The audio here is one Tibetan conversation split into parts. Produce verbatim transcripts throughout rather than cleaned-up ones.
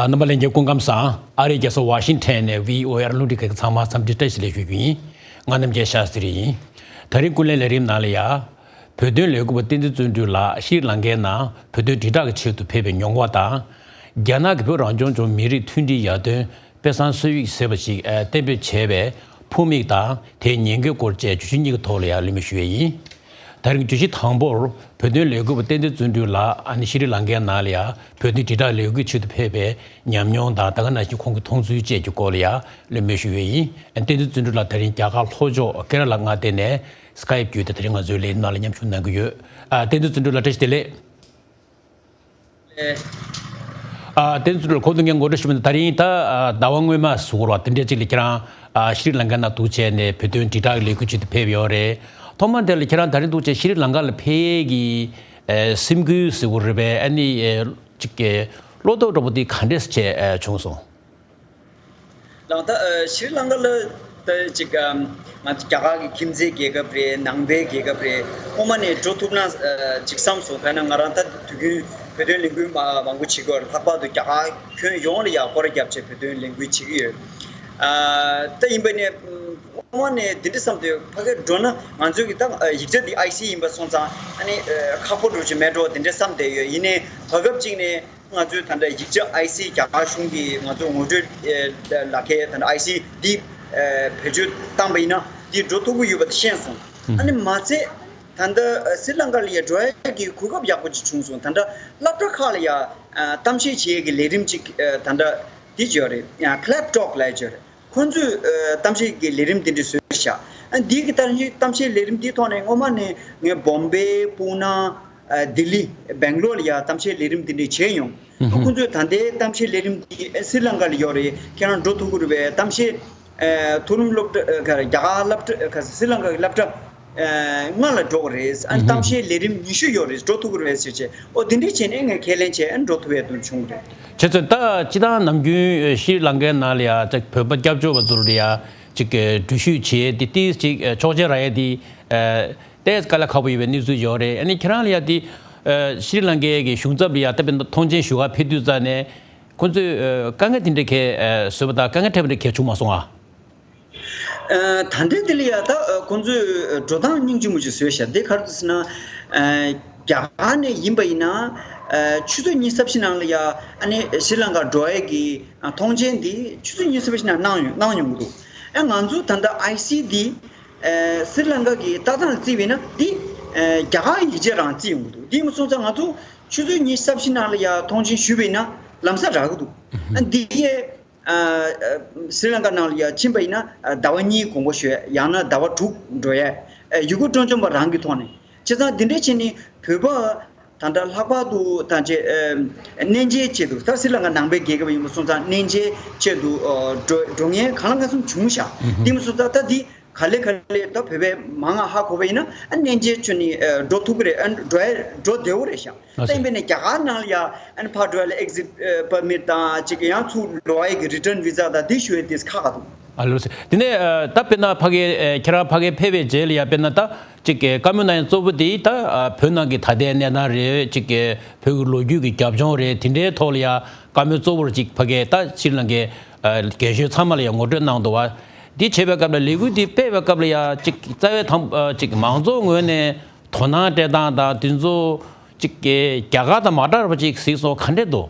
ཨ། རྣམ་པ་ལྷན་རྒྱས་སྐུ་ཁམས་བཟང་། ཨ་རིའི་རྒྱལ་ས་ཝ་ཤིང་ཊོན་ནས་བྷི་ཨོ་ཨེ་རླུང་འཕྲིན་ཁང་ཚང་མ་འཚམས་འདྲི་བཀྲ་ཤིས་བདེ་ལེགས་ཞུ་རྒྱུ་ཡིན། ང་རྣམ་རྒྱལ་ཤཱ་སྟྲི་ཡིན། ད་རིང་ཀུན་གླེང་ལས་རིམ་ནང་ལ་ཡ། བོད་དོན་ལས་འགུལ་བ་བསྟན་འཛིན་བརྩོན་འགྲུས་ལགས་ཤྲི་ལང་ཀའི་ནང་བོད་དོན་དྲིལ་བསྒྲགས་ཀྱི་ཆེད་དུ་ཕེབས་པའི་མྱོང་བ་དང་། རྒྱ་ནག་གི་བོད་རང་སྐྱོང་ལྗོངས་མི་རིགས་མཐུན་སྒྲིལ་ཡར་ཐོན་དཔེ་བཟང་གསོལ་ཡིག་ཟེར་བ་ཞིག་གཏན་འབེབས་བྱས་པའི་ཕུགས་དམིགས་དང་དེའི་ཉེན་ཁའི་སྐོར་བཅས་བརྗོད་གཞི་གཉིས་ཀྱི་ཐོག་ལ་ཡང་གླེང་མོལ་ཞུ་ཡས་ཡིན། ད་རིང་བརྗོད་གཞི་དང་པོར་བོད་དོན་ལས་འགུལ་བ་བསྟན་འཛིན་བརྩོན་འགྲུས་ལགས་ཨ་ནི་ཤྲི་ལང་ཀའི་ནང་ལ་ཡང་བོད་དོན་དྲིལ་བསྒྲགས་ལས་འགུལ་ཆེད་དུ་ཕེབས་པའི་ཉམས་མྱོང་དང་ད་ག་ནང་བཞིན་ཁོང་གི་མཐོང་ཚུལ་བཅས་ཀྱི་སྐོར་ལ་ཡང་གླེང་མོལ་ཞུ་ཡས་ཡིན། བསྟན་འཛིན་བརྩོན་འགྲུས་ལགས་ད་རིང་རྒྱ་གར་ལྷོ་ཕྱོགས་ཀེ་ར་ལ་མངའ་སྡེ་ནས་སི་ཀའེབ་བརྒྱུད་དེ་ད་རིང་ང་ཚོའི་ལས་རིམ་ནང་ལ་མཉམ་ཞུགས་གནང་གི་ཡོད། ཨ། བསྟན་འཛིན་བརྩོན་འགྲུས་ལགས་བཀྲ་ཤིས་བདེ་ལེགས། ཨ། བསྟན་འཛིན་ལགས་གོང་དུ་ངས་ངོ་སྤྲོད་ཞུས་པ་ནང་ད་རིང་ད་ཟླ་བ་སྔོན་མ་ཟེར་དགོས་རེད་པ། དེ་འདྲ་ཅིག་ལ་ཁྱེད་རང་ཤྲི་ལང་ཀ་ནང་འདུག་བྱས་ནས་བོད་དོན་དྲིལ་བསྒྲགས་ལས་འགུལ་ཆེད་དུ་ཕེབས་ཡོད་རེད། ཐོག་མ་དེ་ལ་ཁྱེད་རང་ད་རིང་འདུག་བྱས་ཤྲི་ལང་ཀ་ལ་ཕེབས་ཡས་ཀྱི་སེམས་འགུལ་ཟེར་དགོས་རེད་པས། ཨ་ནི་ཅིག་བློ་དོགས་འདྲ་པོ་དེ་ག་འདྲས་བྱས་བྱུང་སོང་། ལགས། ད་ཤྲི་ལང་ཀ་ལ་ད་ཅིག་ང་ཚོ་རྒྱ་གར་གྱི་ཁྱིམ་མཚེས་རྒྱལ་ཁབ་རེད། ནང་པའི་རྒྱལ་ཁབ་རེད། སྔོན་མ་ནས་འགྲོ་ཐུབ་ན་ཅིག་བསམ་སོང་། ག་ན་ང་རང་ད་དུས་རྒྱུན་བོད་དོན་ལས་འགུལ་མ་མང་པོ་བྱེད་ཀྱི་ཡོད། ལྷག་པར་དུ་རྒྱ་གར་ཁྱོན་ཡོངས་ལ་ཡང་སྐོར་ར་བརྒྱབ་བྱས་བོད་དོན་ལས་འགུལ་བྱེད་ཀྱི་ཡོད། ད་ཡིན་པ་ནས་སྔོན་མ་ནས་འདི་འདྲ་བསམ་སྟེ་ཕ་གིར་འགྲོ་ན་ང་ཚོའི་གི་ད་ཡིག་ཆ་འདི་ཨའི་སི་ཡིན་པ་སོང་ཙང་ཨ་ནི་ཁག་པོ་འགྲོ་ཅིག་མེད་འགྲོ་འདི་འདྲ་བསམ་བསྡད་ཡོད། ཡིན་ནའི་བར་སྐབས་ཅིག་ནས། ང་ཚོའི་ད་ལྟ་ཡིག་ཆ་ཨའི་སི་རྒྱ་གར་གཞུང་གིས་ང་ཚོ་ངོ་སྤྲོད་ལག་ཁྱེར་ད་ལྟ་ཨའི་སི་འདི་བེད་སྤྱོད་བཏང་པ་ཡིན་ན་འདི་འགྲོ་ཐུབ་ཀྱི་ཡོད་པ་དེ་ཤེས་སོང་། ཨ་ནི་མ་ཚད་ད་ལྟ་སི་ལང་ཀ་ལ་ཡ་འགྲོ་ཡ་གི་གོ་སྐབས་ཡག་པོ་ཅིག་བྱུང་སོང་། ད་ལྟ་སློབ་གྲྭ་ཁག་ལ་ཡ་གཏམ་བཤད་བྱེད་ཡ་གི་ལས་རིམ་ཅིག་ད་ལྟ་འདི་བྱས་ཡོད་རེད། ཡང་ཀི་ལེབ་ཊོག་ལབ་ཡ་བྱས་ཡོད་རེད། ཁོང་ཚོས་ཨ་གཏམ་བཤད་ཀྱི་ལས་རིམ་དེ་འདྲ་བཟོས་ཤག་ཨ་འདི་གི་ད་གཏམ་བཤད་ལས་རིམ་འདིའི་ཐོག་ནས་སྔོན་མ་ནས་ངས་བོམ་བེ། པུ་ན། ཨ་ལྡི་ལི། སྦེང་ལོར་ལ་ཡ་གཏམ་བཤད་ལས་རིམ་དེ་འདྲ་བྱས་ཡོང་། ཨ་ཁོང་ཚོས་ད་ལྟའི་གཏམ་བཤད་ལས་རིམ་འདི་ཨ་སི་ལང་ཀ་ལ་ཡོད་རེད། ཁྱེད་རང་འགྲོ་ཐུབ་ཀྱི་རེད་པས། གཏམ་བཤད་ཨ་མཐོ་རིམ་སློབ་གྲྭ་ཨ་ག་རེ་རྒྱ་གར་སློབ་གྲྭ་ཨ་ག་སི་ལང་ཀ་གི་སློབ་གྲྭ་ཨ་ལྔ་ལ་འགྲོ་གི་རེད། ཨ་ནི་གཏམ་བཤད་ལས་རིམ་ཉི་ཤུ་ཡོད་རེད། འགྲོ་ཐུབ་ཀྱི་རེད་ཟེར་བྱས། ཨོ་དེ་འདྲ་བྱས་ནས་ངས་ཁས་ལེན་བྱས་ཨ་འགྲོ་ཐུབ་ཡས་དུ་བྱུང་རེད། བྱས་ཙང་ད་སྤྱིར་བཏང་ནམ་རྒྱུན་ཤྲི་ལང་ཀའི་ནང་ལ་ཡ་ཅིག་བོད་པ་སྐྱབས་བཅོལ་བ་ཚོ་ལ་ཡ་ཅིག་འགྲུལ་བཞུད་བྱེད་དེ་ཏིས་ཅིག་ཆོག་མཆན་རག་ཡས་དེ་ཏོག་ཙམ་དཀའ་ལས་ཁག་པོ་ཡོད་པའི་གནས་ཚུལ་ཡོད་རེད། ཨ་ནི་ཁྱེད་རང་ལ་ཡ་དེ་ཤྲི་ལང་ཀའི་གི་གཞུང་ཚབ་ལ་ཡ་ད་དཔེར་ན་མཐོང་མཆན་ཞུ་ག་ཕེབས་དུས་ཙ་ནས་ཁོང་ཚོས་དཀའ་ངལ་དེ་འདྲ་གས་བཟོས་པ་དང་དཀའ་ངལ་འཕྲད་པ་འདྲ་གས་བྱུང་མ་སོང་ཨ། ཨ་ད་ལྟའི་དེ་ལ་ཡ་ད་ཨ་ཁོང་ཚོས་འགྲོ་སྟངས་སྙིང་རྗེ་མོ་ཞིག་བཟོས་ཤག་དེ་ག་རེ་འདུག་ཟེར་ན། ཨ་རྒྱ་གར་ནས་ཡིན་པ་ཡིན་ན་ཨ་ཆུ་ཚོད་ཉི་ཤུ་རྩ་བཞི་ནང་ལ་ཡ་ཨ་ནི་ཤྲི་ལང་ཀ་འགྲོ་ཡས་ཀྱི་ཨ་མཐོང་མཆན་དེ་ཆུ་ཚོད་ཉི་ཤུ་རྩ་བཞི་ནང་གནང་ཡོང་གནང་ཡོང་གི་འདུག་ཨ་ང་ཚོ་ད་ལྟ་ཨའི་སི་འདི་ཨ་ཤྲི་ལང་ཀ་གི་ལྟ་སྟངས་ལ་བརྩིས་པ་ཡིན་ན་འདི་ཨ་རྒྱ་གར་ཡིག་ཆ་རང་བརྩིས་ཡོང་གི་འདུག་དེ་མ་སོང་ཙང་ང་ཚོ་ཆུ་ཚོད་ཉི་ཤུ་རྩ་བཞི་ནང་ལ་ཡ་མཐོང་མཆན་ཞུས་པ་ཡིན་ན་ལམ་སང་རག་གི་འདུག་ཨ་འདི་ཡས། ཨ་ཨ་ཤྲི་ལང་ཀ་ནང་ལ་ཡ་ཕྱིན་པ་ཡིན་ན་ཨ་ཟླ་བ་གཉིས་དགོངས་པ་ཞུ་ཡ། ཡང་ན་ཟླ་བ་དྲུག་འགྲོ་ཡ། ཨ་ཡུལ་སྐོར་སྤྲོ་འཆམ་པ་རང་གི་ཐོག་ནས། བྱས་ཙང་འདི་འདྲ་བྱས་ནས་བོད་པ་ད་ལྟ་ལྷག་པར་དུ་ད་ཅེ་ཨ་གནས་མཇལ་ཆེད་དུ་ད་ཤྲི་ལང་ཀ་ནང་པའི་རྒྱལ་ཁབ་ཡིན་པ་སོང་ཙང་གནས་མཇལ་ཆེད་དུ་ཨ་འགྲོ་འགྲོ་མཁན་གང་ལ་གང་འཚམ་བྱུང་ཤག་དེ་མ་སོང་ཙང་ད་འདི་ག་ལེ་ག་ལེ་ད་བོད་པའི་མང་ང་ཧ་གོ་བ་ཡིན་ན་ཨ་གནས་མཇལ་ཆེད་ནས་ཨ་འགྲོ་ཐུབ་ཀྱི་རེད། ཨ་འགྲོ་ཡ་འགྲོ་བདེ་བོ་རེད་ཤག་ད་ཡིན་པས་ནས་རྒྱ་གར་ནང་ལ་ཡ་ཨ་ནི་ཕར་འགྲོ་ཡ་ལ་ཨེག་ཛིཊ་པར་མིཊ་དང་ཅིག་ཡང་ཚུར་ལོག་ཡ་གི་རི་ཊརན་ཝི་ཛ་དང་འདི་ཞུ་ཡ་དེ་ཁག་ཁག་འདུག་ཨ་ལོ་སེ། དེ་ནས་ཨ་ད་དཔེར་ན་ཕ་གི་ཨ་ཁྱེད་རང་ཕ་གི་ཕེབས་པའི་རྗེས་ལ་ཡ་དཔེར་ན་ད་ཅིག་གི་བཀའ་མོལ་གནང་ཡ་གཙོ་བོ་དེ་ད་ཨ་བོད་ནང་གི་ད་ལྟའི་གནས་སྟངས་རེད། ཅིག་གི་བོད་ཀྱི་ལོ་རྒྱུས་ཀྱི་རྒྱབ་ལྗོངས་རེད། དེ་འདྲའི་ཐོག་ལ་ཡ་བཀའ་མོལ་གཙོ་བོར་ཅིག་ཕ་གི་ད་ཤྲི་ལང་ཀའི་ཨ་རྒན་གཞོན་ཚང་མ་ལ་ཡ་ངོ་སྤྲོད་གནང་འདུག་བ། འདི་བྱེད་པའི་སྐབས་ལ་ལས་འགུལ་འདི་སྤེལ་བའི་སྐབས་ལ་ཡ་ཅིག་རྩ་བའི་དང་ཨ་ཅིག་མང་ཚོགས་ངོས་ནས་དོ་སྣང་སྤྲད་སྟངས་དང་དེ་ཚོ་ཅིག་གི་རྒྱ་གར་དང་མ་འདྲ་བ་ཅིག་གཟིགས་སོང་ག་འདྲས་འདུག་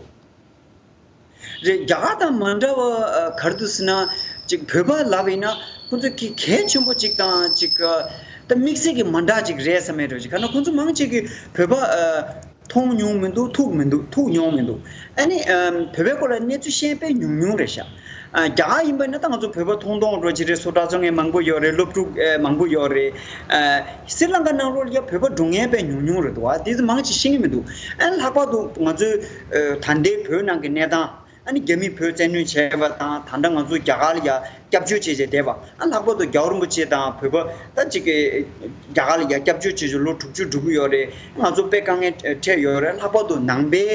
རེད། རྒྱ་གར་དང་མ་འདྲ་བ་ཨ་ག་རེ་འདུག་ཟེར་ན་ཅིག་བོད་པ་ལབ་ཡིན་ན་ཁོང་ཚོ་གི་གལ་ཆེན་པོ་ཅིག་དང་ཅིག་ཨ་ད་དམིགས་བསལ་གྱི་མ་འདྲ་ཅིག་རེད་བསམ་མེད་འགྲོ་ཅིག་ག་ན་ཁོང་ཚོ་མང་ཆེ་གི་བོད་པ་ཨ་མཐོང་མྱོང་མི་འདུག་ཐུག་མི་འདུག་ཐུག་མྱོང་མི་འདུག་ཨ་ནི་ཨ་བོད་པའི་སྐོར་ལ་གནས་ཚུལ་ཤེས་པའི་ཉུང་ཉུང་རེད་ཤག་ཨ་རྒྱ་གར་ཡིན་པ་ན་ད་ང་ཚོ་བོད་པ་མཐོང་མཐོང་འགྲོ་ཅིག་རེད། སོ་ཊ་ཚོ་ངས་མང་པོ་ཡོད་རེད། སློབ་ཕྲུག་ཨེ་མང་པོ་ཡོད་རེད། ཨ་ཤྲི་ལང་ཀ་ནང་ལོགས་ལ་ཡ་བོད་པ་འགྲོ་མཁན་དཔེ་ཉུང་ཉུང་རེད་འདུག་ཨ་དེ་ཚོ་མང་ཆེ་ཤེས་ཀྱི་མི་འདུག་ཨ་ལྷག་པར་དུ་ང་ཚོའི་ཨ་ད་ལྟའི་བོད་ནང་གི་གནས་སྟངས་ཨ་ནི་རྒྱ་མིས་བོད་བཙན་གནོན་བྱས་པ་དང་ད་ལྟ་ང་ཚོ་རྒྱ་གར་ལ་ཡ་སྐྱབས་བཅོལ་བྱས་བྱས་བསྡད་པ། ཨ་ལྷག་པར་དུ་རྒྱལ་བ་རིན་པོ་ཆེ་དང་བོད་པ་ད་ཅིག་གི་རྒྱ་གར་ལ་ཡ་སྐྱབས་བཅོལ་བྱས་བྱས་ལོ་དྲུག་ཅུ་འགྲོ་གི་ཡོད་རེད། ང་ཚོ་དཔེ་དཀའ་ངལ་འཕྲད་ཡོད་རེད། ལྷག་པར་དུ་ནང་པའི་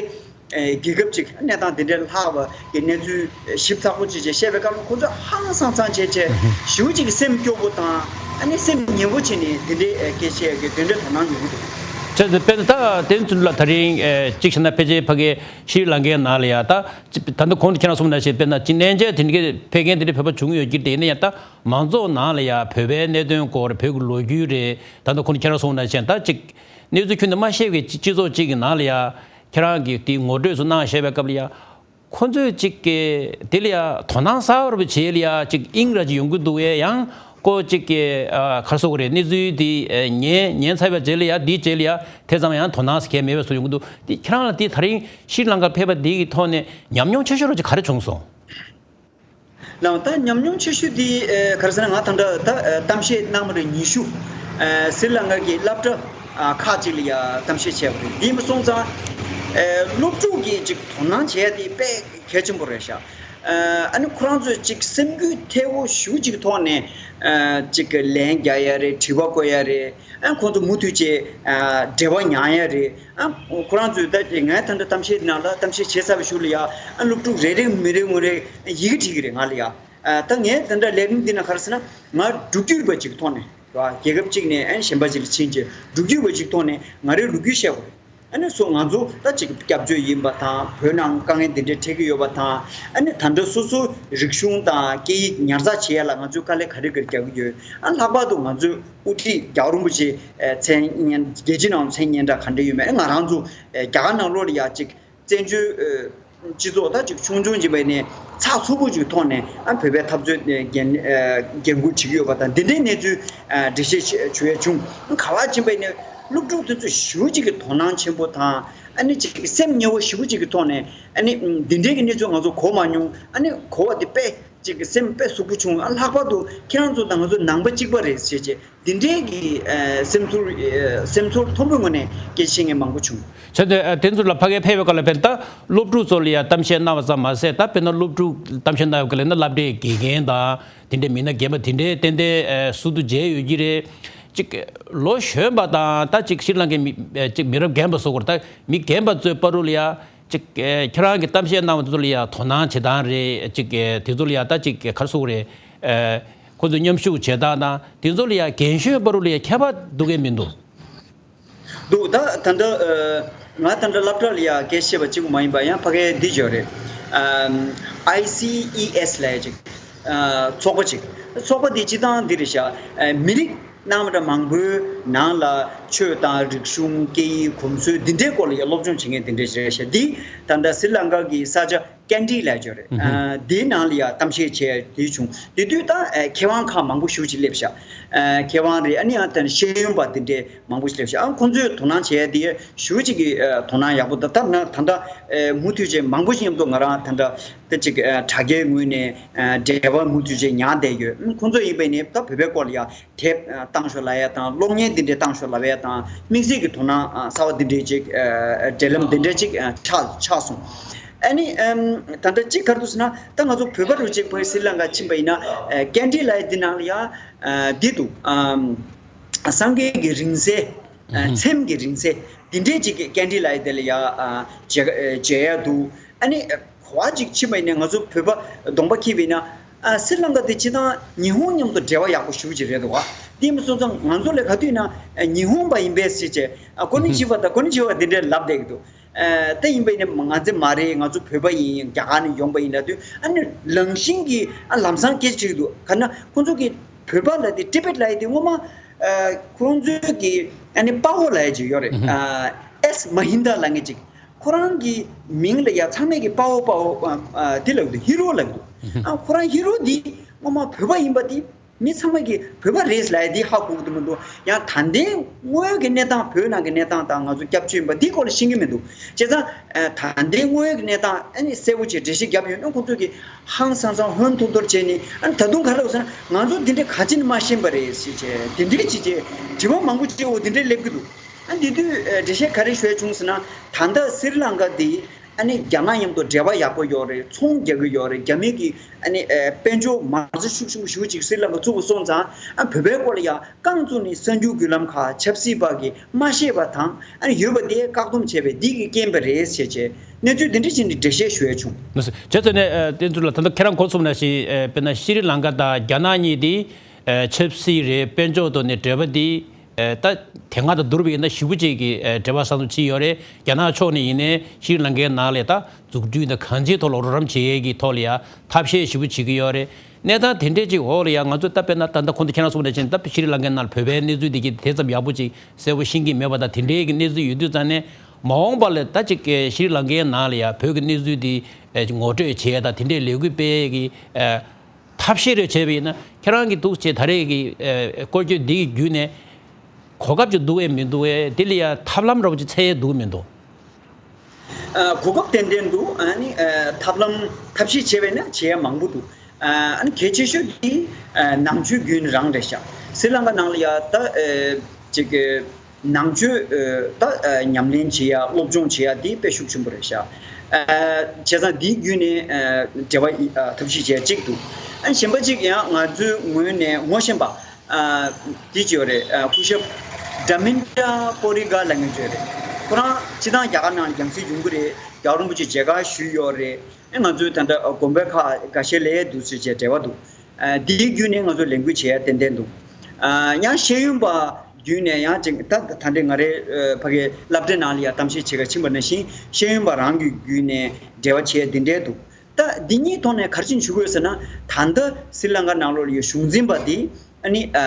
ཨེ་རྒྱལ་ཁབ་ཅིག་གནས་སྟངས་དེ་འདྲའི་ལྷག་པ་གི་གནས་ཚུལ་ཞིབ་ཚགས་པོ་ཅིག་བྱས་བཤད་པའི་སྐབས་ལ་ཁོ་ཚོ་ཧང་སང་སང་བྱས་བྱས་ཞེ་པོ་ཅིག་གི་སེམས་སྐྱོ་པོ་དང་ཨ་ནི་སེམས་ངལ་པོ་བྱས་ནས་དེ་འདྲའི་ཨེ་སྐད་ཆ་གི་དེ་འདྲའི་དོ་སྣང་ཡོང་གི་འདུག་བྱས་ཙང་དཔེར་ན་ད་དེ་ཚོ་ལ་ད་རིང་ཨེ་གཅིག་བྱས་ན་ཕལ་ཆེར་ཕ་གི་ཤྲི་ལང་ཀའི་ནང་ལ་ཡ་ད་ཅི་ད་ལྟ་གོང་དུ་ཁྱེད་རང་གསུངས་ནང་བཞིན་དཔེར་ན་ཅི་གནས་མཇལ་དེ་འདྲའི་ཕེབས་མཁན་དེ་འདྲའི་བོད་པ་བྱུང་ཡོད་ཀྱི་རེད། དེ་ཡིན་ན་ཡང་ད་མང་ཚོགས་ནང་ལ་ཡ་བོད་པའི་གནད་དོན་སྐོར་བོད་ཀྱི་ལོ་རྒྱུས་རེད། ད་ལྟ་གོང་དུ་ཁྱེད་རང་གསུངས་ནང་བཞིན་ད་ཅིག་གནས་ཚུལ་ཁྱོན་ནས་མ་ཤེས་པའི་སྤྱི་སྤྱི་ཚོགས་གཅིག་གི་ནང་ལ་ཡ་ཁྱེད་རང་གིས་དེ་ངོ་སྤྲོད་ཚོ་གནང་བཞག་པའི་སྐབས་ལ་ཡ། ཁོ་ཚོས་ཅིག་གི་དེ་ལ་ཡ་དོ་སྣང་གསར་པ་བྱེད་ལ་ཡ་ཅིག་དབྱིངས་ར་ཅིག་ཡོང་གི་འདུག་བས། ཡང་ཁོ་ཅིག་གི་ཨ་ག་རེ་ཟེར་དགོས་རེད། གནས་ཚུལ་དེ་ཨ་ཉན་ཉན་ཚར་བའི་རྗེས་ལ་ཡ་དེའི་རྗེས་ལ་ཡ་དེ་ཙམ་ཡང་དོ་སྣང་གང་ཡང་མེད་པའི་བཟོ་ཡོང་གི་འདུག་དེ་ཁྱེད་རང་ལ་དེ་ད་རིང་ཤྲི་ལང་ཀར་ཕེབས་པ་དེ་གི་ཐོག་ནས་ཉམས་མྱོང་ཆེ་ཤོས་ར་ཅིག་ག་རེ་བྱུང་སོང་། ལགས། ད་ཉམས་མྱོང་ཆེ་ཤོས་དེ་ཨ་ག་རེ་ཟེར་ན་ང་ད་ལྟ་ད་ཨ་གཏམ་བཤད་གནང་བ་རེ་ཉི་ཤུ་ཨ་སི་རི་ལང་ཀ་གི་སློབ་གྲྭ་ཨ་ཁག་ཅིག་ལ་ཡ་གཏམ་བཤད་བྱས་པ་རེད། དེ་མ་སོང་ཙང་ཨ་སློབ་ཕྲུག་གིས་ཅིག་དོ་སྣང་བྱས་དེ་དཔེ་གལ་ཆེན་པོ་རེད་ཤག་ཨ་ནི་ཁོ་རང་ཚོས་ཅིག་སེམས་འགུལ་ཐེབས་པོ་ཞེ་པོ་ཅིག་ཐོག་ནས་ཨ་ཅིག་ལན་རྒྱག་ཡ་རེད། དྲི་བ་བཀོད་ཡ་རེད། ཨ་ཁོང་ཚོ་མུ་མཐུད་བྱས་ཨ་འབྲེལ་བ་ཉར་ཡ་རེད། ཨ་ཁོ་རང་ཚོས་ད་ངས་ད་ལྟ་གཏམ་བཤད་ནང་ལ་གཏམ་བཤད་བྱས་ཚར་བའི་གཞུག་ལ་ཡ་ཨ་སློབ་ཕྲུག་རེ་རེ་མི་རེ་ངོ་རེ་ཡི་གེ་བྲིས་ཀྱི་རེད་ང་ལ་ཡ། ཨ་ད་ངས་ད་ལྟ་ལས་རིམ་འདི་ན་ག་རེ་ཟེར་ན་ང་འབྲུག་བརྒྱུད་པ་ཅིག་ཐོག་ནས་རེད་བ། རྒྱལ་ཁབ་ཅིག་ནས་ཨ་གཞན་པ་ཅིག་ལ་ཕྱིན་བྱས་འབྲུག་བརྒྱུད་པ་ཅིག་ཐོག་ནས་ང་རའི་ལོ་རྒྱུས་བཤད་དགོས་རེད། ཨ་ནི་སོ་ང་ཚོ་ད་ཅིག་སྐྱབས་བཅོལ་ཡིན་པ་དང་བོད་ནང་དཀའ་ངལ་འདི་འདྲ་འཕྲད་ཀྱི་ཡོད་པ་དང་། ཨ་ནི་ད་ལྟ་སོ་སོའི་རིག་གཞུང་དང་སྐད་ཡིག་ཉར་ཚགས་བྱེད་ཡ་ལ་ང་ཚོས་དཀའ་ལས་ག་རེ་ག་རེ་རྒྱག་གི་ཡོད། ཨ་ལྷག་པར་དུ་ང་ཚོའི་དབུ་ཁྲིད་རྒྱལ་བ་རིན་པོ་ཆེ་མཚན་སྙན་རྒྱལ་སྤྱི་ནང་མཚན་སྙན་གྲགས་ག་འདྲ་ཡོད་མེད། ཨ་ང་རང་ཚོ་རྒྱ་གར་ནང་ལོགས་ལ་ཡ་ཅིག་བཙན་བྱོལ་སྤྱི་ཚོགས་ད་ཅིག་ཆུང་ཆུང་ཅིག་བྱས་ནས་ཚགས་ཚུད་པོ་ཅིག་ཐོག་ནས་ཨ་བོད་པའི་འཐབ་རྩོད་འགན་འགན་འཁུར་བྱེད་ཀྱི་ཡོད་པ་དང་། འདི་འདྲའི་གནས་ཚུལ་འགྲེལ་བཤད་ཞུ་ཡ་བྱུང་། ག་པར་ཕྱིན་པ་ཡིན་ན་སློབ་ཕྲུག་དེ་ཚོ་ཞེ་པོ་ཅིག་གི་དོ་སྣང་ཆེན་པོ་དང་། ཨ་ནི་ཅིག་སེམས་མཉེས་པོ་ཞེ་པོ་ཅིག་གི་ཐོག་ནས་ཨ་ནི་འདི་འདྲའི་གི་གནས་ཚུལ་ང་ཚོ་གོ་མ་མྱོང་། ཨ་ནི་གོ་བ་དེ་དཔེ་ཅིག་གི་སེམས་དཔེ་ཟུག་པོ་བྱུང་། ཨ་ལྷག་པར་དུ་ཁྱེད་རང་ཚོ་དང་ང་ཚོ་ནང་པ་གཅིག་པ་རེད་ཟེར་བྱས། འདི་འདྲའི་གི་ཨ་སེམས་ཚོར་ཨ་སེམས་ཚོར་མཐོན་པོའི་ངོས་ནས་སྐད་ཆ་བཤད་མཁན་མང་པོ་བྱུང་། བྱས་ཏེ་ཨ་དེ་ཚོ་ལ་ཕ་གིར་ཕེབས་པའི་སྐབས་ལ་དཔེར་ན་ད་སློབ་ཕྲུག་ཚོ་ལ་ཡང་གཏམ་བཤད་གནང་བ་ཙམ་མ་ཟད། ད་དཔེར་ན་སློབ་ཕྲུག་གཏམ་བཤད་གནང་བའི་སྐབས་ལ་ན་སློབ་གྲྭའི་དགེ་རྒན་དང་དེ་འདྲའི་མི་སྣ་རྒན་པ་དེ་འདྲའི་ཏན་ཏན་ཨ་ཟུར་དུ་མཇལ་ཡོད་ཀྱི་རེད། ཅིག་ལོ་གཞོན་པ་དང་ད་ཅིག་ཤྲི་ལང་ཀའི་མི་ཨ་ཅིག་མི་རབས་རྒན་པ་ཟེར་དགོས་རེད། ད་མི་རྒན་པ་ཚོའི་བར་དུ་ལ་ཡང་ཅིག་ཨ་ཁྱེད་རང་གིས་གཏམ་བཤད་གནང་བ་དེ་ཚོ་ལ་ཡང་དོ་སྣང་བྱེད་སྟངས་རེད། ཅིག་ཨ་དེ་ཚོ་ལ་ཡང་ད་ཅིག་ག་རེ་ཟེར་དགོས་རེད། ཨ་ཁོ་ཚོ་མཉམ་ཞུགས་བྱེད་སྟངས་དང་དེ་ཚོ་ལ་ཡང་རྒན་གཞོན་བར་དུ་ལ་ཡང་ཁྱད་པར་འདུག་གས་མི་འདུག་འདུག་ད་ད་ལྟ་ཨ་ང་ད་ལྟ་སློབ་གྲྭ་ལ་ཡ་སྐད་ཆ་བཤད་པ་གཅིག་པུ་མ་ཡིན་པ་ཡང་ཕ་གིར་འདི་ཡོད་རེད། ཨམ་ཨའི་སི་ཨི་ཨེསི་ལབ་ཡ་ཅིག་ཨ་ཚོགས་པ་ཅིག་ཚོགས་པ་འདི་སྤྱིར་བཏང་འདི་རེད་ཤག་ཨ་མི་རིགས་སྣ་མང་མང་པོའི་ནང་ལ་ཆོས་དང་རིག་གཞུང་སྐད་ཡིག་གོམས་སྲོལ་འདི་འདྲའི་སྐོར་ལ་ཡ་སློབ་སྦྱོང་བྱེད་མཁན་འདི་འདྲ་ཞིག་རེད་ཤག་འདི་ད་ལྟ་སི་རི་ལང་ཀ་གི་ས་ཆ་ཀན་ཌི་ལབ་ཡ་ཅིག་ཡོད་རེད། ཨ་དེའི་ནང་ལ་ཡ་གཏམ་བཤད་བྱས་དེ་བྱུང་། དེ་དུས་ད་ཨ་མཁས་དབང་ཁག་མང་པོ་ཞེ་པོ་ཅིག་སླེབས་ཤག་ཨ་མཁས་དབང་རེད། ཨ་ནི་ཡང་ད་ཤེས་ཡོན་པ་དེ་འདྲའི་མང་པོ་ཞིག་སླེབས་ཤག་ཨ་ཁོང་ཚོས་དོ་སྣང་བྱས་དེ་ཞེ་པོ་ཅིག་གི་ཨ་དོ་སྣང་ཡག་པོ། ད་ད་ན་ད་ལྟ་ཨ་མུ་མཐུད་བྱས་མང་པོ་ཞིག་མཉམ་དུ་ང་རང་ད་ལྟ་དེ་ཅིག་ཨ་དྲ་རྒྱའི་ངོས་ནས་ཨ་འབྲེལ་བ་མུ་མཐུད་བྱས་ཉར་བསྡད་ཡོད། ཨ་ཁོང་ཚོ་ཡིན་པ་ཡིན་ནའི་ད་བོད་པའི་སྐོར་ལ་ཡ་དེབ་ཨ་བཏང་ཤོག་ལབ་ཡ་དང་། གློག་བརྙན་འདི་འདྲའི་བཏང་ཤོག་ལབ་ཡ་དང་། དམིགས་བསལ་གྱི་དོ་སྣང་ཨ་གསར་པ་འདི་འདྲའི་ཅིག་ཨ་འབྲེལ་ལམ་འདི་འདྲའི་ཅིག་ཨ་ཆགས་ཆགས་སོང་། ཨ་ནི་ཨམ་ད་ལྟ་ཅིག་ག་རེ་འདུག་ཟེར་ན། ད་ང་ཚོ་བོད་པ་རུ་ཅིག་བོད་སི་རི་ལང་ཀ་ཕྱིན་པ་ཡིན་ན་ཨ་ཀན་ཌི་ལབ་ཡ་འདི་ནང་ལ་ཡ་ཨ་འདི་འདུག་ཨམ་སངས་རྒྱས་ཀྱི་རིང་བསྲེལ། ཨ་ཚེམས་ཀྱི་རིང་བསྲེལ་འདི་འདྲའི་ཅིག་ཀན་ཌི་ལབ་ཡ་དེ་ལ་ཡ་ཨ་མཇལ་མཇལ་ཡ་འདུག་ཨ་ནི་ག་པར་ཅིག་ཕྱིན་པ་ཡིན་ན་ང་ཚོ་བོད་པ་གདོང་པ་འཁྱེར་བ་ཡིན་ན། ཨ་སི་རི་ལང་ཀ་དེ་སྤྱིར་བཏང་ཉི་ཧོང་མཉམ་དུ་འབྲེལ་བ་ཡག་པོ་ཞེ་པོ་ཅིག་རེད་འདུག་ག་དེ་མ་སོང་ཙང་ང་ཚོ་ལ་ག་དུས་ན་ཨ་ཉི་ཧོང་པ་ཡིན་པས་ཟེར་བྱས། ཨ་ཀོ་ནི་ཅི་ཝ་དང་ཀོ་ནི་ཅི་ཝ་དེ་འདྲའི་ལབ་བསྡད་ཀྱི་འདུག་ཨ་དེ་ཡིན་པ་ཡིན་ན་ང་ཚོ་མ་རེད། ང་ཚོ་བོད་པ་ཡིན། རྒྱ་གར་ནས་ཡོང་པ་ཡིན་ན་དུས་ཨ་ནི་ལང་ཤིང་གི་ཨ་ལམ་སང་སྐད་ཆ་དྲིས་འདུག་ག་ན་ཁོང་ཚོ་གི་བོད་པ་ལབ་དེ་ཏི་བེད་ལབ་ཡ་དེ་སྔོན་མ་ཨ་ཁོང་ཚོའི་གི་ཨ་ནི་དཔའ་བོ་ལབ་ཡ་ཅིག་ཡོད་རེད། ཨ་ཨེས་མ་ཧིན་དཱ་ལབ་མཁན་ཅིག་ཁོ་རང་གི་མིང་ལ་ཡ་ཚང་མས་ཀྱི་དཔའ་བོ་དཔའ་བོ་ཨ་ཨ་དེ་ལབ་འདུག་ཧི་རོ་ལབ་འདུག་ཨ་ཁོ་རང་ཧི་རོ་འདི་སྔོན་མ་བོད་པ་ཡིན་པ་དེ་མི་ཚང་མས་ཀྱི་བོད་པ་རེད་ལབ་ཡ་དེ་ཧ་གོ་གི་འདུག་མི་འདུག་ཡང་ད་ལྟའི་དངོས་ཡོད་ཀྱི་གནས་སྟངས། བོད་ནང་གི་གནས་སྟངས་དང་ང་ཚོ་སྐྱབས་བཅོལ་ཡིན་པ་འདིའི་སྐོར་ལ་ཤེས་ཀྱི་མི་འདུག་བྱས་ཙང་ཨ་ད་ལྟའི་དངོས་ཡོད་ཀྱི་གནས་སྟངས་ཨ་ནི་གསལ་པོ་བྱས་འགྲེལ་བཤད་བརྒྱབ་ཡོད་ན། ཁོང་ཚོས་ཀྱི་ཧང་སང་སང་ཧོན་ཐོར་ཐོར་བྱས་ནས། ཨ་ནི་ད་དུང་ག་རེ་ཟེར་ན། ང་ཚོ་འདི་འདྲ་ག་ཅི་ནས་མ་ཤེས་པ་རེད་ཟེར་བྱས་དེ་འདྲའི་ཅིག་བྱས་དྲི་བ་མང་པོ་ཅིག་འོ་དེ་འདྲའི་སླེབས་ཀྱི་འདུག་ཨ་འདི་དུས་ཨ་འགྲེལ་བཤད་ག་རེ་ཞུ་ཡ་བྱུང་ཟེར་ན། ད་ལྟ་སི་རི་ལང་ཀ་འདི་ཨ་ནི་རྒྱ་ནག་མཉམ་དུ་འབྲེལ་བ་ཡག་པོ་ཡོད་རེད། ཚོང་རྒྱག་གི་ཡོད་རེད། རྒྱ་མི་གི་ཨ་ནི་ཨ་དཔལ་འབྱོར་མ་རྩ་ཤུགས་ཆེན་པོ་ཞེ་པོ་ཅིག་སི་རི་ལང་ཀ་བཙུགས་པ་སོང་ཙང་། ཨ་བོད་པའི་སྐོར་ལ་ཡ་རྐང་བཙུགས་ནས་གསར་འགྱུར་བརྒྱུད་ལམ་ཁག་ཆབ་སྲིད་པ་གིས་མ་ཤེས་པ་དང་། ཨ་ནི་ཡོད་པ་དེ་བཀག་སྡོམ་བྱས་པས་འདི་གི་རྐྱེན་པ་རེད་ཟེར་བྱས་གནས་ཚུལ་འདི་འདྲ་ཅིག་ནས་འགྲེལ་བཤད་ཞུ་ཡ་བྱུང་། བྱས་ཙང་ནས་ཨ་དེ་ཚོ་ལ་ད་ལྟ་ཁྱེད་རང་གོ་ཚུགས་ནང་བཞིན། ཨ་དཔེར་ན་ཤྲི་ལང་ཀ་དང་རྒྱ་ནག་གཉིས་དེ་ཨ་ཆབ་སྲིད་རེད། དཔལ་འབྱོར་ཐོག་ནས་འབྲེལ་བ་དེ། ཨ་ད་དེ་སྔ་དང་བསྡུར་བ་ཡིན་ན་ཞེ་པོ་ཅིག་གི་ཨ་འབྲེལ་བ་བཟང་པོ་བྱས་ཡོད་རེད། རྒྱ་ནག་ཕྱོགས་ནས་ཡིན་ནའི་ཤྲི་ལང་ཀའི་ནང་ལ་ད་འཛུགས་སྐྲུན་དང་གང་ཅིའི་ཐོག་ལ་རོགས་རམ་བྱེད་ཡས་ཀྱི་ཐོག་ལ་ཡ་ཐབས་ཤེས་ཞེ་པོ་བྱེད་ཀྱི་ཡོད་རེད། གནས་སྟངས་དེ་འདྲས་ཅིག་འོག་ལ་ཡ་ང་ཚོས་ད་དཔེར་ན་ད་ལྟ་ཁོང་ཚོ་ཁྱེད་རང་གསུངས་པ་ནང་བཞིན་ད་ཤྲི་ལང་ཀའི་ནང་ལ་བོད་པའི་གནས་ཚུལ་འདི་གི་དེ་ཙམ་ཡག་པོ་ཅིག་གསལ་པོ་ཤེས་ཀྱི་མེད་པ་དང་དེ་འདྲའི་གི་གནས་ཚུལ་ཡོད་དུས་ཙང་ནས་མ་འོངས་པ་ལ་ད་ཅིག་ཤྲི་ལང་ཀའི་ནང་ལ་ཡ་བོད་ཀྱི་གནས་ཚུལ་འདི་ངོ་སྤྲོད་བྱེད་ཡ་དང་དེ་འདྲའི་ལས་འགུལ་སྤེལ་ཡས་ཀྱི་ཐབས་ཤེས་རེ་བྱས་པ་ཡིན་ན། ཁྱེད་རང་གིས་འདུག་ཅེས་ད་རེས་ཀྱི་ཨ་སྐོར་སྐྱོད་འདི་གི་བརྒྱུད་ནས་གོ་སྐབས་ཅིག་འདུག་གས་མི་འདུག་གས། དེ་ལ་ཡ་ཐབས་ལམ་འདྲ་པོ་ཅིག་འཚོལ་ཡས་འདུག་མི་འདུག་ཨ་གོ་སྐབས་ཏན་ཏན་འདུག་ཨ་ནི་ཨ་ཐབས་ལམ་ཐབས་ཤེས་བྱས་པ་ཡིན་ན་བྱེད་ཡ་མང་པོ་འདུག་ཨ་ནི་གལ་ཆེ་ཤོས་དེ་ཨ་ནང་ཆོས་བརྒྱུད་རང་རེད་ཤག་སི་ལང་ཀ་ནང་ལ་ཡ་ད་ཨ་ཅིག་ནང་ཆོས་ཨ་ད་ཨ་ཉམས་ལེན་བྱེད་ཡ་སློབ་སྦྱོང་བྱེད་ཡ་དེ་དཔེ་ཤུགས་ཆེན་པོ་རེད་ཤག་ཨ་བྱས་ཙང་དེའི་བརྒྱུད་ནས་ཨ་འབྲེལ་བ་ཨ་ཐབས་ཤེས་བྱེད་ཡ་གཅིག་འདུག་ཨ་ནི་གཞན་པ་གཅིག་ཡང་ང་ཚོའི་ངོས་ནས་ངོ་ཤེས་པ་ཨ་དེ་ཅིག་ཡོད་རེད། ཨ་སྐུ་ཞབས་དྲ་མིན་དྲ་པོ་རི་ག་ལབ་མཁན་ཅིག་ཡོད་རེད། ཁོ་རང་སྤྱིར་བཏང་རྒྱ་གར་ནང་ལ་རྒྱང་སྲིང་ཡོང་གི་རེད། རྒྱལ་བ་རིན་པོ་ཆེ་མཇལ་ཁ་ཞུས་ཡོད་རེད། ཨ་ང་ཚོའི་ད་ལྟ་དགོན་པ་ཁག་འགའ་ཤས་ལ་འདུག་ཟེར་བྱས་འབྲེལ་བ་འདུག་ཨ་དེའི་བརྒྱུད་ནས་ང་ཚོ་ལས་འགུལ་བྱེད་ཡ་ཏན་ཏན་འདུག་ཨ་ཡང་ཤེས་ཡོན་པ་བརྒྱུད་ནས་ཡང་ཅིག་ད་ད་ལྟའི་ང་རའི་ཨ་ཕ་གིའི་སློབ་གྲྭའི་ནང་ལ་ཡ་གཏམ་བཤད་བྱེད་ག་ཕྱིན་པ་ནང་བཞིན་ཤེས་ཡོན་པ་རང་གི་བརྒྱུད་ནས་འབྲེལ་བ་བྱེད་ཡ་འདི་འདྲའི་འདུག་ད་འདི་གཉིས་ཐོག་ནས་ག་རེ་བྱེད་ཆོག་གི་ཡོད་ཟེར་ན། ད་ལྟ་སི་ལང་ཀ་ནང་ལོགས་ལ་ཡོད་གཞུང་འཛིན་པ་འདི་ཨ་ནི་ཨ་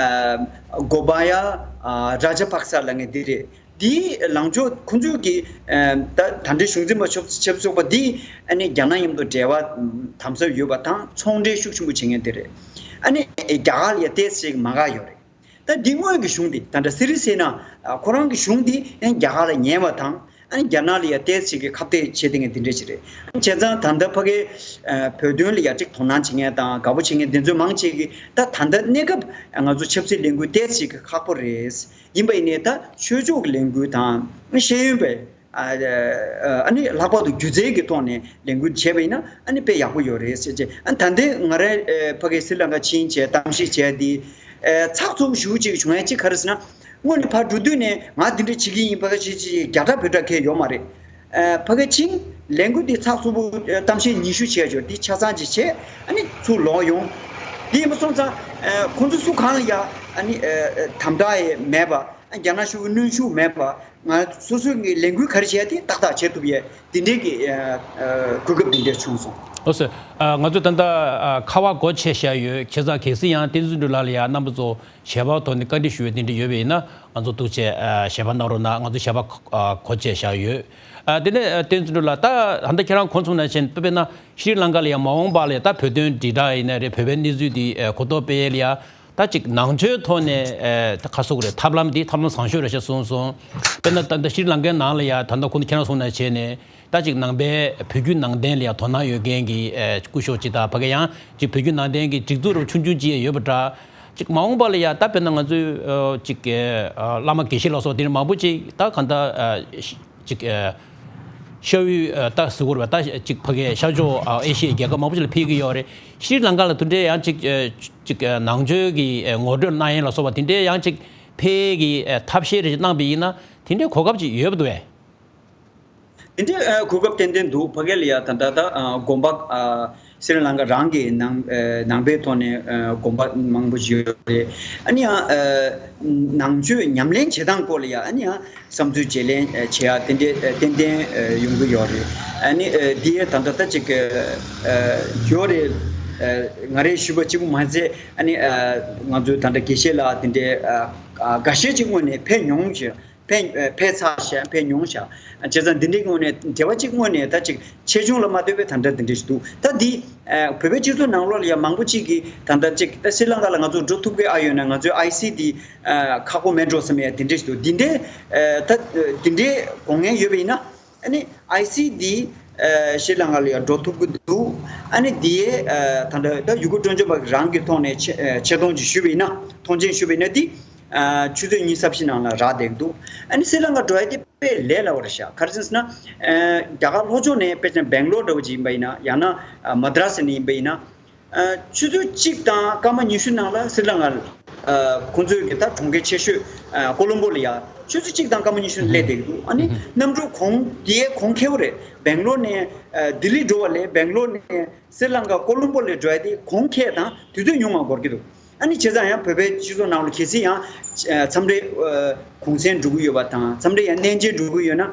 གོ་བ་ཡ་ཨ་ར་ཇ་པག་ས་ལབ་མཁན་འདི་རེད། དེའི་ལངས་ཕྱོགས་ཁོང་ཚོས་ཀྱི་ཨ་ད་ད་ལྟའི་གཞུང་འཛིན་པ་ཆབ་ཆབ་སྲིད་པ་འདི་ཨ་ནི་རྒྱ་ནག་མཉམ་དུ་འབྲེལ་བ་དམ་ཟབ་ཡོད་པ་དང་ཚོང་འབྲེལ་ཤུགས་ཆེན་པོ་བྱེད་མཁན་དེ་རེད། ཨ་ནི་རྒྱ་གར་ལ་ཡ་ཏོག་ཙམ་མ་དགའ་ཡོད་རེད། ད་འདི་སྔོན་གྱི་གཞུང་འདི་ད་ལྟ་སི་རི་སེ་ན་ཁོ་རང་གི་གཞུང་འདི་ཨ་ནི་རྒྱ་གར་ལ་ཉེ་བ་དང་ཨ་ནི་རྒྱ་ནག་ལ་ཡ་ཏོག་ཙམ་གྱི་ཁ་གཏད་བྱེད་བསྡད་མཁན་དེ་འདྲ་ཞིག་རེད། བྱས་ཙང་ད་ལྟ་ཕ་གིའི་ཨ་བོད་དོན་ལ་ཡ་ཅིག་དོ་སྣང་བྱེད་མཁན་དང་དགའ་པོ་བྱེད་མཁན་དེ་ཚོ་མང་ཆེ་གིས་ད་ད་ལྟ་གནས་སྐབས་ང་ཚོ་ཆབ་སྲིད་ལས་འགུལ་ཏོག་ཙམ་གྱི་ཁག་པོ་རེད། ཡིན་པ་ཡིན་ནའི་ད་ཆོས་ཕྱོགས་ཀྱི་ལས་འགུལ་དང་ཤེས་ཡོན་པའི་ཨ་ཨ་ནི་ལྷག་པར་དུ་སྒྱུ་རྩལ་གྱི་ཐོག་ནས་ལས་འགུལ་བྱས་པ་ཡིན་ན་ཨ་ནི་དཔེ་ཡག་པོ་ཡོད་རེད་ཟེར་བྱས། ཨ་ད་ལྟའི་ང་རའི་ཨ་ཕ་གིའི་སི་ལང་ཀ་ཕྱིན་བྱས་གཏམ་བཤད་བྱས་དེ་ཨ་ཚགས་ཚུད་ཞེ་པོ་ཅིག་བྱུང་ཡ་གཅིག་ག་རེ་ཟེར་ན། སྔོན་ནས་ཕར་འགྲོ་དུས་ནས་ང་འདི་འདྲ་བྱེད་ཀྱི་ཡིན་ཕ་གི་བྱེད་ཀྱི་རྒྱ་གྲ་བོད་གྲ་གས་ཡོད་མ་རེད། ཨ་ཕ་གི་ཕྱིན་ལས་འགུལ་འདི་ཚགས་ཚུད་པོ་ཨ་གཏམ་བཤད་ཉི་ཤུ་བྱས་ཆོག་འདི་ཆ་ཚང་ཅིག་བྱས་ཨ་ནི་ཚུར་ལོག་ཡོང་། འདི་ཡིན་པ་སོང་ཙང་ཨ་ཁོང་ཚོ་སུ་གང་ལ་ཡ་ཨ་ནི་ཨ་ཨ་དམ་དྲག་ཡས་མེད་པ། རྒྱ་ནག་ཤུགས་ཀྱི་གནོན་ཤུགས་མེད་པ། ང་སོ་སོའི་ངའི་ལས་འགུལ་ག་རེ་བྱས་ཏེ་ཏག་ཏག་བྱེད་ཐུབ་ཡས་འདི་འདྲའི་གི་ཨ་ཨ་གོ་སྐབས་འདི་འདྲ་བྱུང་སོང་། ཨོ་སོ། ཨ་ང་ཚོ་ད་ལྟ་ཨ་ཁ་པར་སྒོ་ཕྱེ་བཞག་ཡོད། བྱས་ཙང་གལ་སྲིད་ཡང་བསྟན་འཛིན་སྒྲོལ་ལགས་ལ་ཡང་རྣམ་པ་ཚོ་ཞལ་པར་ཐོག་ནས་བཀའ་འདྲི་ཞུ་ཡས་འདི་འདྲ་ཡོད་པ་ཡིན་ན་ང་ཚོ་ཐུགས་རྗེ་ཆེ་ཨ་ཞལ་པར་གནང་རོགས་གནང་། ང་ཚོ་ཞལ་པར་ཨ་སྒོ་ཕྱེ་བཞག་ཡོད། ཨ་དེ་ནས་ཨ་བསྟན་འཛིན་སྒྲོལ་ལགས། ད་ད་ལྟ་ཁྱེད་རང་གོ་མཚོན་ནང་བཞིན་དཔེར་ན་ཤྲི་ལང་ཀ་ལ་ཡང་མ་འོངས་པ་ལ་ད་བོད་དོན་དྲིལ་བསྒྲགས་ཡིན་ན་རེད། བོད་པའི་གནས་ཚུལ་འདི་ཨ་གོ་རྟོགས་སྤེལ་ཡས་ལ་ཡ། ད་ཅིག་ནང་ཆོས་ཐོག་ནས་ཨེ་ད་ག་རེ་ཟེར་དགོས་རེད། ཐབས་ལམ་འདི་ཐབས་ལམ་བཟང་ཤོས་རེད་ཤག་གསུངས་སོང་། དཔེར་ན་ད་ལྟ་ཤྲི་ལང་ཀའི་ནང་ལ་ཡ་ད་ལྟ་ཁོང་ཚོ་ཁྱེད་རང་གསུངས་ནང་བྱས་ནས་ད་ཅིག་ནང་པའི་བོད་བརྒྱུད་ནང་བསྟན་ལ་ཡ་དོ་སྣང་ཡོད་མཁན་གྱི་ཨེ་སྐུ་ཞབས་ཅིག་དང་ཕ་གི་ཡང་ཅིག་བོད་བརྒྱུད་ནང་བསྟན་གྱི་སྒྲིག་འཛུགས་རུ་ཆུང་ཆུང་ཅིག་ཡོད་པ་འདྲ། ཅིག་མ་འོངས་པ་ལ་ཡ་ད་དཔེར་ན་ང་ཚོའི་ཨེ་ཅིག་ཨེ་བླ་མ་དགེ་བཤེས་ལ་སོགས་དེ་འདྲ་མང་པོ་ཅིག་ད་གང་ལྟར་ཨེ་ཅིག་ཨ་ཤར་ཡུལ་ཨ་ད་ཟེར་དགོས་རེད་པ། ད་ཅིག་ཕ་གི་ཤར་ཕྱོགས་ཨ་ཨེ་ཤི་ཡའི་རྒྱལ་ཁབ་མང་པོ་ཅིག་ལ་ཕེབས་ཀྱི་ཡོད་རེད། ཤྲི་ལང་ཀ་ལ་དེ་འདྲའི་ཡང་ཅིག་ཨ་ཅིག་ཨ་ནང་ཆོས་ཀྱི་ཨ་ངོ་སྤྲོད་གནང་ཡས་ལ་སོགས་པ་དེ་འདྲའི་ཡང་ཅིག་ཕེབས་ཀྱི་ཨ་ཐབས་ཤེས་རེ་ཅིག་གནང་པ་ཡིན་ན་དེ་འདྲའི་གོ་སྐབས་ཅིག་ཡོད་པ་འདུག་གས། དེ་འདྲའི་ཨ་གོ་སྐབས་ཏན་ཏན་འདུག་ཕ་གི་ལ་ཡ་ད་ལྟ་ད་ཨ་དགོན་པ་ཨ་སི་རི་ལང་ཀ་རང་གི་ནང་ཨ་ནང་པའི་ཐོག་ནས་ཨ་དགོན་པ་མང་པོ་ཞིག་ཡོད་རེད། ཨ་ནི་ཡང་ཨ་ནང་ཆོས་ཉམས་ལེན་བྱེད་སྟངས་སྐོར་ལ་ཡ་ཨ་ནི་ཡང་བསམ་ཚུལ་བརྗེ་ལེན་ཨ་བྱེད་ཡ་དེ་འདྲའི་ཨ་ཏན་ཏན་ཨ་ཡོང་གི་ཡོད་རེད། ཨ་ནི་ཨ་དེ་ད་ལྟ་ད་ཅིག་ཨ་ཡོད་རེད། ཨ་ང་རས་ཞུས་པ་གཅིག་པུ་མ་ཟད་ཨ་ནི་ཨ་ང་ཚོའི་ད་ལྟ་དགེ་བཤེས་ལགས་དེ་འདྲའི་ཨ་ཨ་འགའ་ཤས་ཅིག་དངོས་གནས་ཕེབས་མྱོང་ཞེས། ཕེབས་ཕེབས་ཚར་ཤག་ཕེབས་མྱོང་ཤག་བྱས་ཙང་འདི་འདྲའི་ངོས་ནས་འབྲེལ་བ་གཅིག་དངོས་ནས་ད་ཅིག་ཆེ་ཆུང་ལ་མ་ལྟོས་པའི་ད་ལྟ་འདི་འདྲ་ཞིག་འདུག་ད་འདི་ཨ་བོད་པའི་སྤྱི་ཚོགས་ནང་ལོགས་ལ་ཡང་མང་པོ་གཅིག་གིས་ད་ལྟ་ཅིག་ད་སི་ལང་ཀ་ལ་ང་ཚོ་འགྲོ་ཐུབ་ཀྱི་ཨ་ཡོད་ན་ང་ཚོའི་ཨའི་སི་འདི་ཨ་ཁག་པོ་མེད་འགྲོ་བསམ་ཡ་འདི་འདྲ་ཞིག་འདུག་འདི་འདྲའི་ཨ་ད་འདི་འདྲའི་དགོངས་ངན་ཡོད་པ་ཡིན་ན། ཨ་ནི་ཨའི་སི་འདི་ཨ་ཤྲི་ལང་ཀ་ལ་ཡང་འགྲོ་ཐུབ་ཀྱི་འདུག་ཨ་ནི་འདི་ཨ་ད་ལྟ་ད་ཡུ་གུར་སྤྲོ་འཆམ་པ་རང་གི་ཐོག་ནས་ཆེ་ཨ་ཆེ་མཐོང་ཅིག་ཞུས་པ་ཡིན་ན་མཐོང་མཆན་ཞུས་པ་ཡིན་ན་འདི་ཨ་ཆུ་ཚོད་གཉིས་ཙམ་ཞིག་ནང་ལ་རག་བསྡད་ཀྱི་འདུག་ཨ་ནི་སི་ལང་ཀ་འགྲོ་ཡ་དེ་དཔེ་ལས་སླ་བོ་རེད་ཤག་ག་རེ་ཟེར་ན་ཨ་རྒྱ་གར་ལྷོ་ཕྱོགས་ནས་དཔེ་ཆ་སྦེང་ལོར་འདྲ་བོ་ཅིག་ཡིན་པ་ཡིན་ན་ཡང་ན་ཨ་མ་དྲ་སི་ནས་ཡིན་པ་ཡིན་ན། ཨ་ཆུ་ཚོད་གཅིག་དང་སྐར་མ་ཉི་ཤུ་ནང་ལ་སི་ལང་ཀ་ཨ་ཁོང་ཚོའི་གི་ད་གྲོང་ཁྱེར་ཆེ་ཤོས་ཨ་ཀོ་ལོམ་པོ་ལ་ཡ་ཆུ་ཚོད་གཅིག་དང་སྐར་མ་ཉི་ཤུ་སླེབས་བསྡད་ཀྱི་འདུག་ཨ་ནི་གནམ་གྲུ་གོང་དེའི་གོང་ཁེ་པོ་རེད། སྦེང་ལོར་ནས་ཨ་ལྡི་ལི་འགྲོ་བ་ལས་སྦེང་ལོར་ནས་སི་ལང་ཀ་ཀོ་ལོམ་པོ་ལ་འགྲོ་ཡ་དེ་གོང་ཁེ་དང་དུས་ཚོད་ཉུང་བ་འགོར་གྱི་འདུག་ཨ་ནི་བྱས་ཙང་ཡང་བོད་པའི་སྤྱི་ཚོགས་ནང་ལ་གལ་སྲིད་ཡང་མཚམས་རེ་གུང་སེང་འགྲོ་གི་ཡོད་པ་དང་མཚམས་རེ་ཡང་གནས་མཇལ་འགྲོ་གི་ཡོད་ན་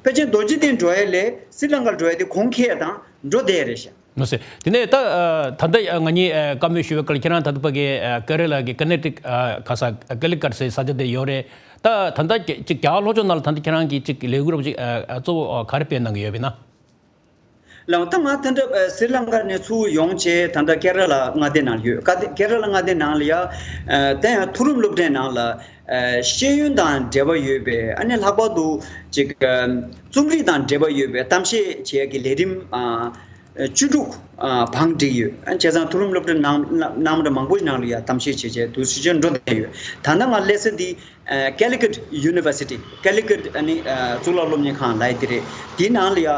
ཕལ་ཆེར་རྡོ་རྗེ་གདན་འགྲོ་ཡ་ལས་སི་རི་ལང་ཀ་འགྲོ་ཡ་དེ་གོང་ཁེ་ཡ་དང་འགྲོ་བསྡད་ཡ་རེད་ཤག་ལགས་སོ། དེ་ནས་ད་ད་ལྟ་ང་གཉིས་བཀའ་མོལ་ཞུ་བའི་སྐབས་ལ་ཁྱེད་རང་ད་ལྟ་ཕ་གི་ཀེ་ར་ལ་གི་ཀ་ནེ་ཊིག་ག་ས་ཀེ་ལི་ཀཊ་ཟེར་ས་ཆ་དེ་ཡོད་རེད། ད་ད་ལྟ་ཅིག་རྒྱ་གར་ལྷོ་ཕྱོགས་ནང་ལ་ད་ལྟ་ཁྱེད་རང་གི་ཅིག་ལས་འགུལ་རོབ་ཅིག་གཙོ་བོ་ག་རེ་སྤེལ་གནང་གི་ཡོད་པ་ཡིན་ན། ལགས་ད་ང་ད་ལྟ་སི་རི་ལང་ཀ་ནས་ཚུར་ཡོང་བྱས་ད་ལྟ་ཀེ་ར་ལ་མངའ་སྡེ་ནང་ལ་ཡོད། ཀ་ཀེ་ར་ལ་མངའ་སྡེ་ནང་ལ་ཡ་ད་ཡང་མཐོ་རིམ་སློབ་གྲྭའི་ནང་ལ་ཤེས་ཡོན་དང་འབྲེལ་བ་ཡོད་པའི་ཨ་ནི་ལྷག་པར་དུ་ཅིག་རྩོམ་རིག་དང་འབྲེལ་བ་ཡོད་པའི་གཏམ་བཤད་བྱེད་ཡ་གི་ལས་རིམ་བཅུ་དྲུག་བང་བསྒྲིགས་ཡོད། བྱས་ཙང་མཐོ་རིམ་སློབ་གྲྭ་ནང་ནང་མི་མང་པོ་ཞིག་ནང་ལ་ཡ་གཏམ་བཤད་བྱས་བྱས་འདུག་སེ་བྱས་འགྲོ་བསྡད་ཡོད། ད་ལྟ་ང་སླེབས་ས་འདི་Calicut University, Calicut ཨ་ནི་གཙུག་ལག་སློབ་གཉེར་ཁང་ལབ་ཡ་དེ་རེད། དེའི་ནང་ལ་ཡ་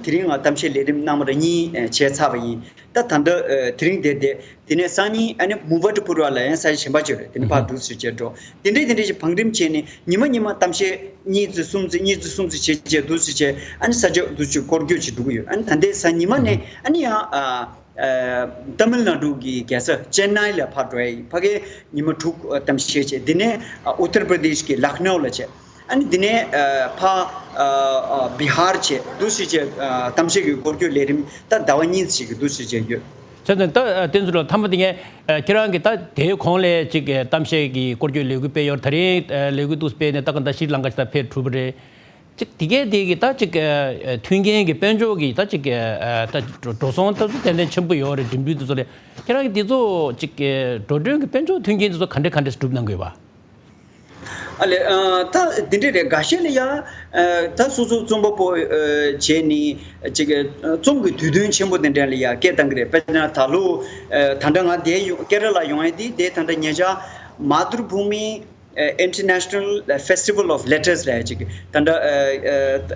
དེ་རིང་ང་གཏམ་བཤད་ལས་རིམ་གནང་བ་རེ་གཉིས་བྱས་ཚར་བ་ཡིན། ད་ད་ལྟ་དེ་རིང་བསྡད་བསྡད་དེ་ནས་སང་ཉིན་ཨ་ནི་མུ་བ་ཏི་པུ་ར་ལ་ཡང་ས་ཆ་གཞན་པ་ཅིག་རེད། དེ་ནས་ཕར་འདུག་སེ་བྱས་འགྲོ། དེ་འདྲས་དེ་འདྲས་ཀྱི་བང་རིམ་བྱས་ནས་ཉི་མ་ཉི་མ་གཏམ་བཤད་གཉིས་ཙམ་གསུམ་ཙམ་གཉིས་ཙམ་གསུམ་ཙམ་བྱས་བྱས་འདུག་སེ་བྱས་ཨ་ནི་ས་ཆ་འདུག་སེ་སྐོར་སྐྱོད་བྱེད་འགྲོ་གི་ཡོད། ཨ་ནི་ད་ལྟའི་གཟའ་ཉི་མ་ནས་ཨ་ནི་ཡང་ཨ། ཨ། ཏ་མིལ་ནཱ་ཌུ་གི་རྒྱལ་ས་ཅེན་ནའི་ལ་ཕར་འགྲོ་ཡ་ཡིན། ཕ་གིར་ཉི་མ་དྲུག་གཏམ་བཤད་བྱས། དེ་ནས་ཨ་ཨུ་ཏར་པྲ་དེཤ་གི་ལག་ནའུ་ལ་བྱས། ཨ་ནི་དེ་ནས་ཨ་ཕར་ཨ་ཨ་བི་ཧར་བྱས། འདུག་སེ་བྱས་ཨ་གཏམ་བཤད་ཀྱི་སྐོར་སྐྱོད་ལས་རིམ་ད་ཟླ་བ་གཉིས་ཙམ་ཞིག་གི་འདུག་སེ་བྱས་ཡོད། བྱས་ཙང་ད་ཨ་དེ་ཚོ་ལ་མཐའ་མ་དེ་ངས་ཨ་ཁྱེད་རང་གིས་ད་དེའི་གོང་ལ་ཅིག་ཨ་གཏམ་བཤད་ཀྱི་སྐོར་སྐྱོད་ལས་འགུལ་སྤེལ་ཡོད། དེ་རིང་ཨ་ལས་འགུལ་འདུག་སེ་སྤེལ་ནས་ད་ག་ད་ཤྲི་ལང་ཀ་ཞིག་ད་ཕེབས་གྲུབ་པ་རེད། ཅིག་དེ་གས་དེ་གི་ད་ཅིག་ཨ་ཨ་མཐུན་རྐྱེན་གྱི་དཔལ་འབྱོར་གྱི་ད་ཅིག་ཨ་ཨ་ད་འགྲོ་འགྲོ་སོང་ད་ཚོ་ཏན་ཏན་ཆེན་པོ་ཡོད་རེད། འགྲིམ་འགྲུལ་དེ་ཚོ་ལ་ཁྱེད་རང་གི་དེ་ཚོ་ཅིག་ཨ་འགྲོ་གྲོན་གྱི་དཔལ་འབྱོར་མཐུན་རྐྱེན་དེ་ཚོ་ག་འདྲས་ག་འདྲས་སྒྲུབ་གནང་དགོས་པ། ཨ་ལས་ཨ་ད་འདི་འདྲས་རེད། འགའ་ཤས་ལ་ཡ་ཨ་ད་སོ་སོ་རྩོམ་པ་པོ་ཨ་བྱས་ནས་ཅིག་ཨ་རྩོམ་གྱི་དུས་སྟོན་ཆེན་པོ་དེ་འདྲས་ལ་ཡ་སྐད་བཏང་གི་རེད། དཔེར་ན་ད་ལོ་ཨ་ད་ལྟ་ང་འདིར་ཡོང་ཀེ་ར་ལ་ཡོང་ཡ་དེ་དེ་ད་ལྟ་ཉེ་ཆར་མ་ཏུར་བྷུ་མི་ཨ་International Festival of Letters ལབ་ཡ་ཅིག་ད་ལྟ་ཨ་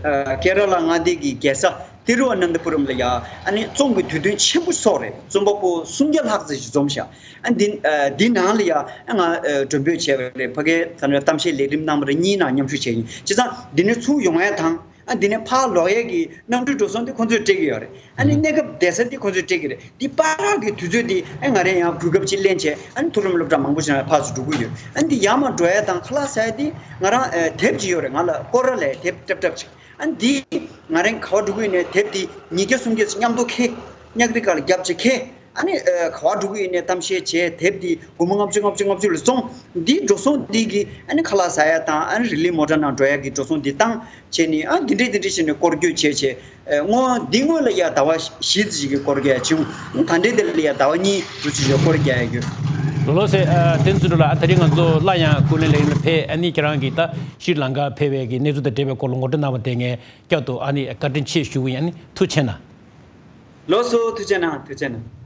ཨ་ཨ་ཀེ་ར་ལ་མངའ་སྡེ་གི་རྒྱལ་ས་ཏི་རུ་ཨ་ན་ཏ་པུ་རམ་ལ་ཡ་ཨ་ནི་རྩོམ་གྱི་དུས་སྟོན་ཆེན་པོ་ཚོགས་རེད། རྩོམ་པ་པོ་སུམ་བརྒྱ་ལྷག་ཙམ་ཞིག་འཛོམས་ཤག་ཨ་འདི་ཨ་འདི་ནང་ལ་ཡ་ཨ་ང་ཨ་མགྲོན་འབོད་བྱས་པ་རེད། ཕ་གིར་ད་ལྟ་གཏམ་བཤད་ལས་རིམ་གནང་བ་རེ་གཉིས་ནང་མཉམ་ཞུགས་བྱས་ཡིན། བྱས་ཙང་འདི་ནས་ཚུར་ཡོང་ཡ་དང་། ཨ་འདི་ནས་ཕར་ལོག་ཡས་ཀྱི་གནམ་གྲུའི་འགྲོ་སོང་དེ་ཁོང་ཚོས་སྤྲད་ཀྱི་ཡོད་རེད། ཨ་ནི་གནས་སྐབས་བསྡད་ས་དེ་ཁོང་ཚོས་སྤྲད་ཀྱི་རེད། འདི་བར་གྱི་དུས་ཚོད་དེ་ཨ་ང་རང་ཡང་གོ་སྐབས་ཅིག་ལེན་བྱས་ཨ་ནི་མཐོ་རིམ་སློབ་གྲྭ་མང་པོ་ཞིག་ནང་ཕར་ཚུར་འགྲོ་གི་ཡོད། ཨ་ནི་འདི་ཡར་མར་འགྲོ་ཡས་དང་ཁ་ལག་ཟ་ཡས་དེ་ང་རང་ཨ་དེབ་ཅིག་ཡོད་རེད། ང་ལ་སྐོར་ར་ལས་དེབ་སྲབ་སྲབ་ཅིག་ཨ་ནི་འདི་ང་རང་ག་པར་འགྲོ་གི་ཡོད་ནའི་དེབ་དེ་ཉིས་བརྒྱ་སུམ་བརྒྱ་ཅིག་མཉམ་དུ་ཁྱེར། ཉག་རི་ཁ་ལ་རྒྱབ་ཅིག་ཁྱེར། ཨ་ནི་ཨ་ག་པར་འགྲོ་གི་ཡིན་ནའི་གཏམ་བཤད་བྱས། དེབ་འདི་སྒོར་མོ་ལྔ་བཅུ་ལྔ་བཅུ་ལྔ་བཅུ་ལ་བཙོང་། འདིའི་འགྲོ་སོང་འདི་གིས་ཨ་ནི་ཁ་ལག་ཟ་ཡ་དང་ཨ་ནི་རི་ལི་མོ་ཊ་ནང་འགྲོ་ཡ་གི་འགྲོ་སོང་འདི་བཏང་བྱས་ནས། ཨ་འདི་འདྲས་འདི་འདྲས་བྱས་ནས་སྐོར་སྐྱོད་བྱས་བྱས། ཨ་སྔོན་འདི་སྔོན་ལ་ཡ་ཟླ་བ་བཞི་ཙམ་ཞིག་གི་སྐོར་རྒྱག་ཡ་བྱུང་། ད་ལྟའི་དེ་ལ་ཡ་ཟླ་བ་གཉིས་དུ་ཅིག་ཡོད་སྐོར་རྒྱག་ཡ་ཡོད། ལགས་ལགས་སེ། ཨ་དེ་ཚོ་ལ་ཨ་དེ་རིང་ང་ཚོ་སླར་ཡང་ཀུན་གླེང་ལས་རིམ་ལ་ཕེབས། ཨ་ནི་ཁྱེད་རང་གིས་ད་ཤྲི་ལང་ཀ་ཕེབས་པའི་གི་གནས་ཚུལ་དང་འབྲེལ་བའི་སྐོར་ལ་ངོ་སྤྲོད་གནང་བ་དེ་ངས་བསྐྱར་དུ་ཨ་ནི་བཀའ་དྲིན་ཆེ་ཞུ་གི་ཡིན། ཨ་ནི་ཐུགས་རྗེ་གནང་། ལགས་སོ། ཐུགས་རྗེ་གནང་། ཐུགས་རྗེ་གནང་།